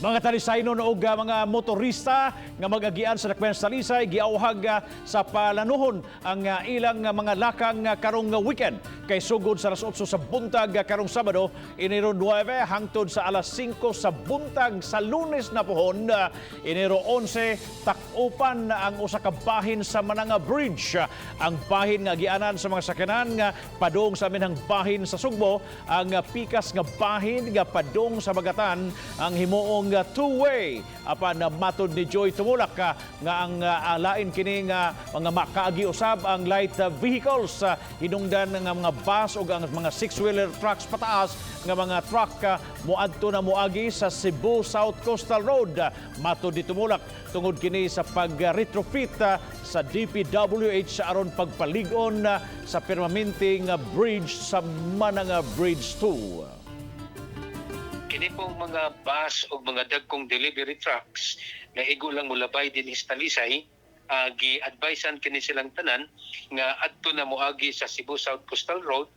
Mga talisaynon og mga motorista nga mag-agian sa Dakbayan sa Talisay giawhag sa palanuhon ang ilang mga lakang karong weekend kay sugod sa alas 8 sa buntag karong Sabado, Enero 9, hangtod sa alas 5 sa buntag sa Lunes na pohon, Enero 11, takupan ang usa ka bahin sa Mananga Bridge. Ang bahin nga agianan sa mga sakyanan nga padung sa amihanang bahin sa Sugbo, ang pikas nga bahin nga padung sa Bagatan ang himuong two-way, apan matod ni Joy Tumulak nga ang alain kini nga mga makaagi usab ang light vehicles, hinungdan nga mga bus ug ang mga six-wheeler trucks pataas nga mga truck moadto na moagi sa Cebu South Coastal Road. Matod ni Tumulak, tungod kini sa pag-retrofit sa DPWH aron pagpalig-on sa permanente nga bridge sa Mananga Bridge 2. Kini pong mga bus o mga dagkong delivery trucks nga igo lang molabay dinhi sa Talisay, gi-advisean kini silang tanan nga adto na moagi sa Cebu South Coastal Road.